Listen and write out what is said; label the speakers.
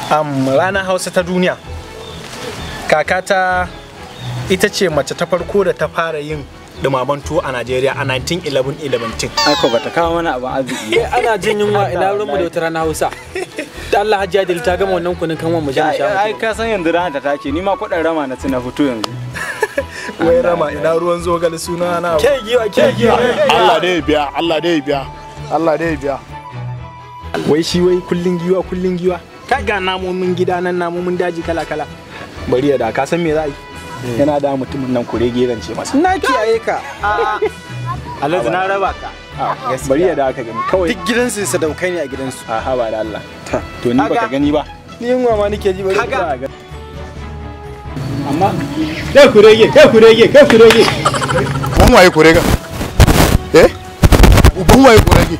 Speaker 1: Ranar Hausa ta duniya. Kakata ita ce mace ta farko da ta fara yin dumaman tuwo a Najeriya a 1911.
Speaker 2: Aiko bata kawo mana abin arziki.
Speaker 3: Ana jin yunwa, ina ruwanmu da wata rana Hausa. Da Allah Hajiya Delu ta gama wannan kunun kanwan, mu je mu sha.
Speaker 2: Ai ka san yanzu rana ta tace, ni ma kudin rama na ci na fito yanzu.
Speaker 1: Wai rama, ina ruwan zogale suna na.
Speaker 3: Ke giwa, ke giwa.
Speaker 4: Allah dai ya biya, Allah dai ya biya, Allah dai ya biya.
Speaker 1: Wai shi wai kullun giwa, kullun giwa. Ka ga namomin gida nan, namomin daji kala kala. Bari ya da ka san me za a yi. Yana da mutumin nan kurege zan ce masa.
Speaker 3: Na kiyaye ka.
Speaker 2: Alhaji, na raba ka.
Speaker 1: Bari ya da aka gani kawai.
Speaker 3: Duk gidansu sadaukai ne a gidansu.
Speaker 1: A haba da Allah. To ni baka gani ba.
Speaker 3: Ni yunwa ma nake ji, bari.
Speaker 1: Kaga.
Speaker 2: Amma
Speaker 1: kai kurege, kai kurege, kai kurege.
Speaker 4: Uban waye kurega? Eh? Uban waye kurege?